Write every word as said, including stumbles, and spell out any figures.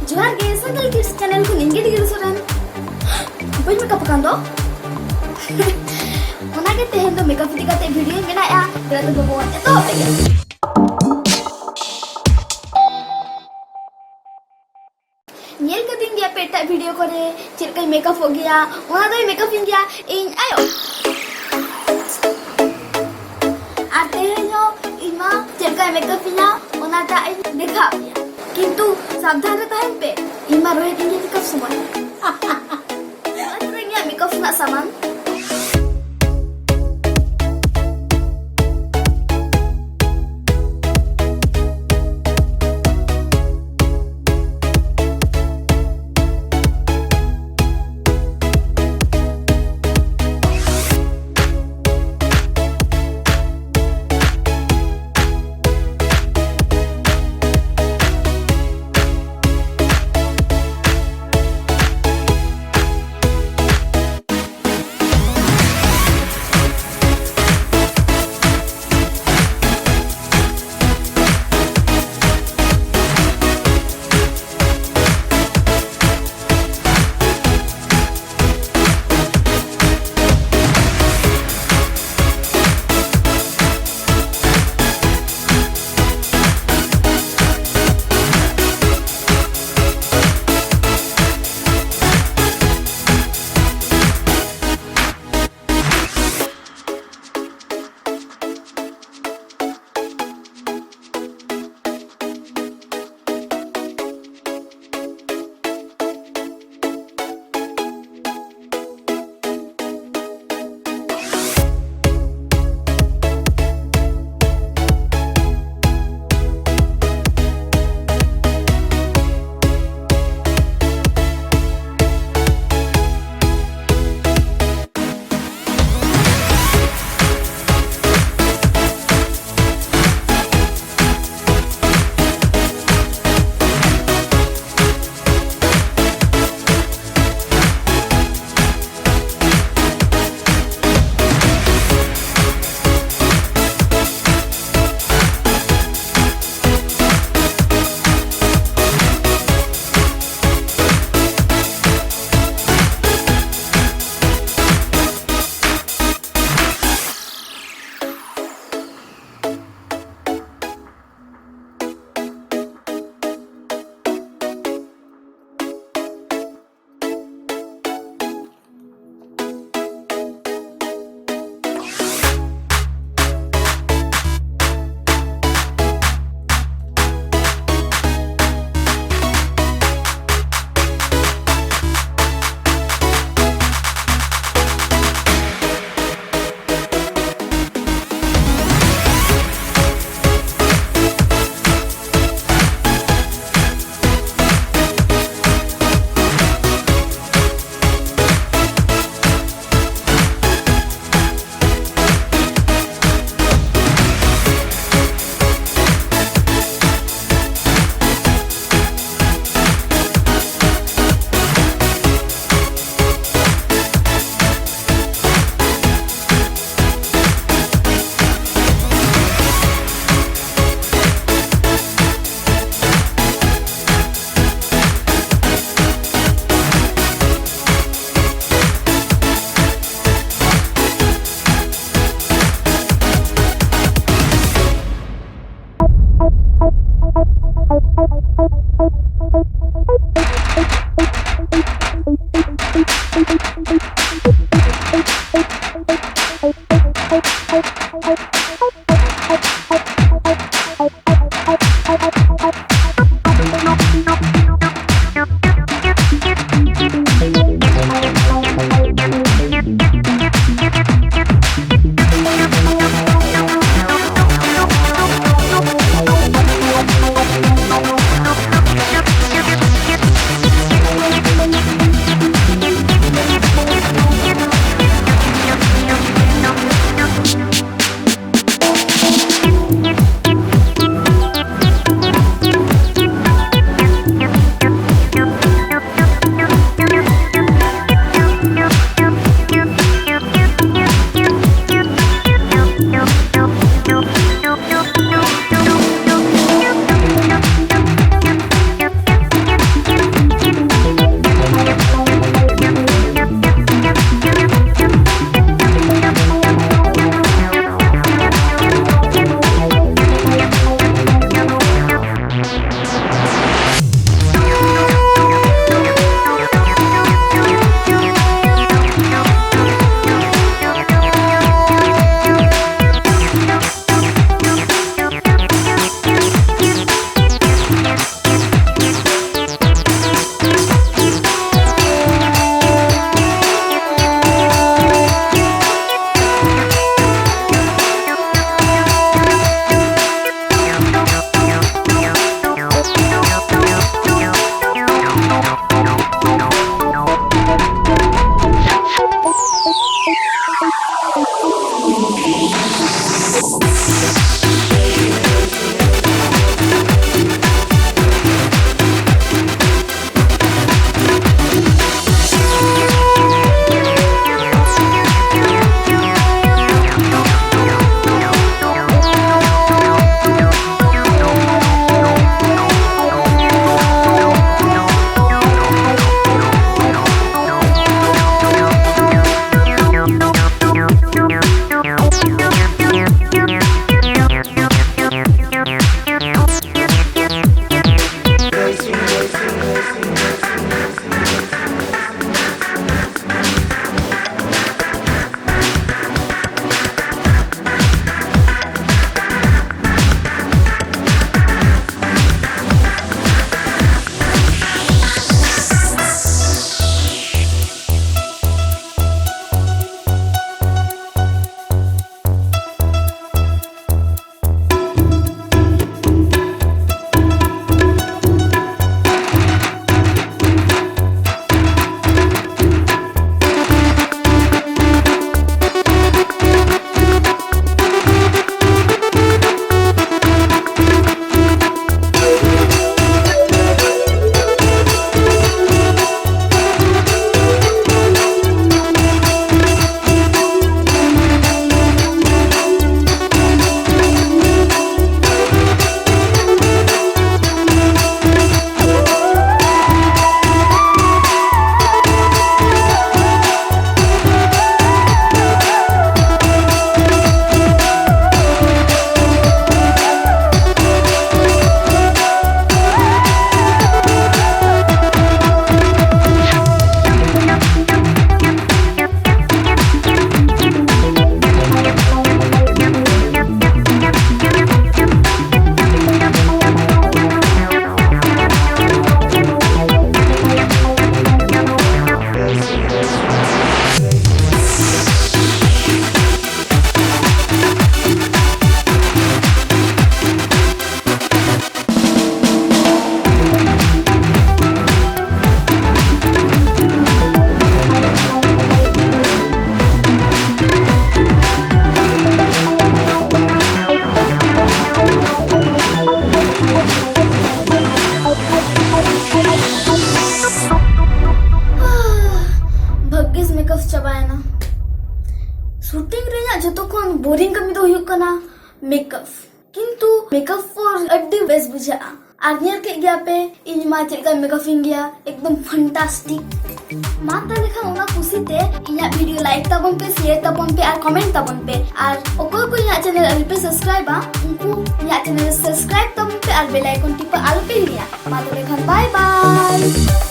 ᱡᱚᱦᱟᱨ ᱜᱮ, Santal kids channel ᱠᱷᱚᱱ ᱤᱧ ᱜᱮ ᱰᱤᱜᱽᱨᱤ ᱥᱚᱨᱮᱱ᱾ ᱵᱟᱹᱧ ᱢᱮᱠᱟᱯ ᱟᱠᱟᱱ ᱫᱚ᱾ ᱚᱱᱟᱜᱮ ᱛᱮᱦᱮᱧ ᱫᱚ ᱢᱮᱠᱟᱯ ᱤᱫᱤ ᱠᱟᱛᱮ ᱵᱷᱤᱰᱤᱭᱳᱧ ᱵᱮᱱᱟᱣᱮᱫᱼᱟ᱾ ᱫᱮᱞᱟ ᱛᱚᱵᱮ ᱵᱚᱱ ᱮᱛᱚᱦᱚᱵ ᱞᱮᱜᱮ᱾ ᱧᱮᱞ ᱠᱟᱹᱫᱤᱧ ᱜᱮᱭᱟ ᱯᱮ ᱮᱴᱟᱜ ᱵᱷᱤᱰᱤᱭᱳ ᱠᱚᱨᱮ ᱪᱮᱫ ᱞᱮᱠᱟᱧ ᱢᱮᱠᱟᱯᱚᱜ ᱜᱮᱭᱟ, ᱚᱱᱟ ᱫᱚᱭ ᱢᱮᱠᱟᱯᱤᱧ ᱜᱮᱭᱟ ᱤᱧ ᱟᱭᱳ᱾ ᱟᱨ ᱛᱮᱦᱮᱧ ᱦᱚᱸ ᱤᱧ ᱢᱟ ᱪᱮᱫ ᱞᱮᱠᱟᱭ ᱢᱮᱠᱟᱯᱤᱧᱟ ᱚᱱᱟᱴᱟᱜ ᱤᱧ ᱫᱮᱠᱷᱟᱣ ᱯᱮᱭᱟ, ᱠᱤᱱᱛᱩ ᱥᱟᱵᱫᱷᱟᱱ ᱨᱮ ᱛᱟᱦᱮᱱ ᱯᱮ, ᱤᱧ ᱢᱟ ᱨᱳᱦᱤᱛ ᱤᱧ ᱢᱮᱠᱟᱯ ᱥᱚᱢᱚᱭ᱾ ᱱᱚᱜᱼᱚᱭ ᱛᱚᱵᱮ ᱤᱧᱟᱹᱜ ᱢᱮᱠᱟᱯ ᱨᱮᱱᱟᱜ ᱥᱟᱢᱟᱱ᱾ ᱵᱳᱨᱤᱝ ᱠᱟᱹᱢᱤ ᱫᱚ ᱦᱩᱭᱩᱜ ᱠᱟᱱᱟ ᱢᱮᱠᱟᱯ᱾ ᱠᱤᱱᱛᱩ ᱢᱮᱠᱟᱯ ᱯᱚᱨ ᱟᱹᱰᱤ ᱵᱮᱥ ᱵᱩᱡᱷᱟᱹᱜᱼᱟ᱾ ᱟᱨ ᱧᱮᱞ ᱠᱮᱫ ᱜᱮᱭᱟ ᱯᱮ ᱤᱧ ᱢᱟ ᱪᱮᱫ ᱞᱮᱠᱟ ᱢᱮᱠᱟᱯ ᱤᱧ ᱜᱮᱭᱟ, ᱮᱠᱫᱚᱢ ᱯᱷᱟᱱᱴᱟᱥᱴᱤᱠ᱾ ᱢᱟ ᱛᱟᱦᱞᱮ ᱠᱷᱟᱱ ᱚᱱᱟ ᱠᱩᱥᱤᱛᱮ ᱤᱧᱟᱹᱜ ᱵᱷᱤᱰᱤᱭᱳ ᱞᱟᱭᱤᱠ ᱛᱟᱵᱚᱱ ᱯᱮ, ᱥᱮᱭᱟᱨ ᱛᱟᱵᱚᱱ ᱯᱮ ᱟᱨ ᱠᱚᱢᱮᱱᱴ ᱛᱟᱵᱚᱱ ᱯᱮ᱾ ᱟᱨ ᱚᱠᱚᱭ ᱠᱚ ᱤᱧᱟᱹᱜ ᱪᱮᱱᱮᱞ ᱟᱹᱣᱨᱤ ᱯᱮ ᱥᱟᱵᱥᱠᱨᱟᱭᱤᱵᱟ, ᱩᱱᱠᱩ ᱤᱧᱟᱹᱜ ᱪᱮᱱᱮᱞ ᱥᱟᱵᱥᱠᱨᱟᱭᱤᱵ ᱛᱟᱵᱚᱱ ᱯᱮ ᱟᱨ ᱵᱮᱞ ᱟᱭᱠᱚᱱ ᱴᱤᱯᱟᱹ ᱟᱞᱚ ᱯᱮ ᱦᱤᱲᱤᱧᱟ᱾ ᱢᱟ ᱛᱚᱵᱮ ᱠᱷᱟᱱ ᱵᱟᱭ ᱵᱟᱭ᱾